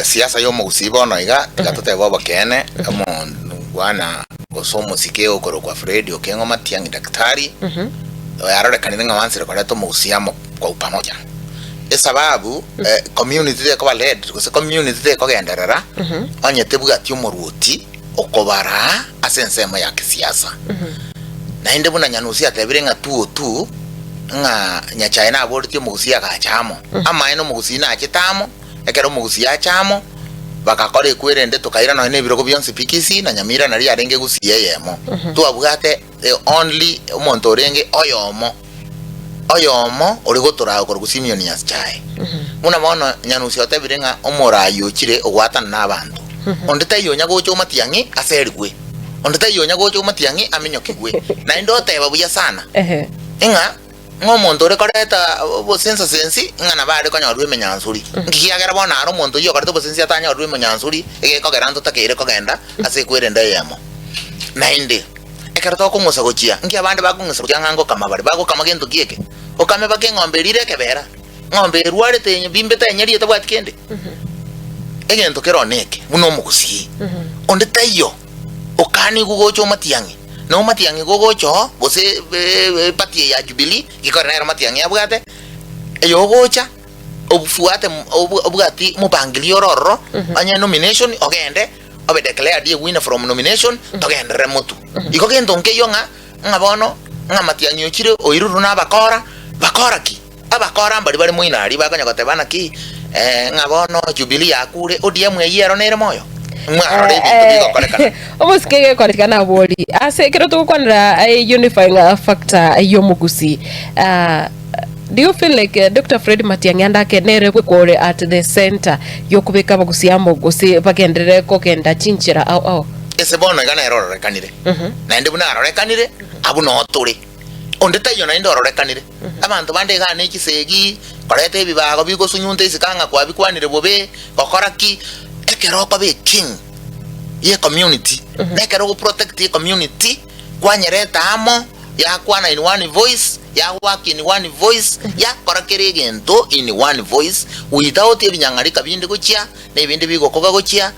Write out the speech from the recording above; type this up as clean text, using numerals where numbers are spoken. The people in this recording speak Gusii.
Siasa y'omogusii bono iga, tiga totebe obokeene, omongwana gose omosike okorokwa Fred Okengo Matiang'i Daktari, oyarorekanire ng'a oansire koreta omogusii amo kwa upamoja. Esababu, community tekoba led gose community tekogenderera onye tebwati omorwoti okobaraa ase ensemo ya kisiasa. Naende buna Nyanusi atebire ng'a two two, ng'a Nyachae naboretie omogusii agacha amo. Amaene omogusii nachete amo, Ekero omogusii acha amo, bagakora ekwerende tokaira nonya nebirogo bionsi pi Kisii na Nyamira nario yarenge Gusii eyemo. Twabwate the only omonto orenge oyomo oyomo ore gotoraa okorokwa Simeon Nyachae. Buna bono Nyanusi otebire ng'a omoraai ochire ogwatana na abanto. Onde taiyo onya gocha omatiang'i aserigwe. Onde taiyo onya gocha omatiang'i aminyokigwe. Naende oteba buya sana ng'a Ng'a omonto ore koreta obosensasensi, ng'a nabo are konyorwa emenyansuri. Nki kiagera bono are omonto oyio okoreta obosensi atanyorerwe emenyansuri, egekogera ntotakeire kogenda ase ekwerenda eyemo. Naende, ekero tokong'usa gochia, nki abande bakong'usa gochia ng'a ngokama bare? Bagokama gento ki eke? Okame baka eng'ombe erire ekebera, eng'ombe erwarete ebimbete enyeri etabwati kende. Egento kere one eke, buna omogusii, onde taiyo. Okanigwe gocha omatiang'i, na omatiang'i gogocha oo, gose eparty eye ya Jubilee, gekore nere omatiang'i abwate, eye ogocha obuate obwati omopangilio ore ororo, onye nomination ogende obe declared a winner from nomination, togenderere motwe. Igo gento nkeiyo ng'a, ng'a bono, ng'a matiang'i ochire oirurwe na abakora, bakora ki? Abakora mbaria bare moino aria bakonya goteba naki, ng'a bono Jubilee yakure, ODM eyio ero nere moyo? Mwarora ebinto bigokorekana. Omosike egekorekana nabori ase ekero togokwanera unifying factor y'omogusii do you feel like Doctor Fred Matiang'i ande ake nere bweka ore at the center y'okobeka abagusii amo gose bagenderere kogenda chinchera ao ao? Ase bono iga nere ororekanire, naende buna arorekanire, abwo noo tore. Onde taiyo naende ororekanire. Abanto bande iga ne chisegi, koreta ebibago bigosunyunta isiko ng'a kwabikwanire bobe, gokora ki? Ekero okoba eking ye community, na ekero ogo protect ecommunity, kwanyereta amo, yakwana in one voice, ya work in one voice, yakora kera egento in one voice, without ebinyang'arika binde gochia, na ebinde bigokoga gochia.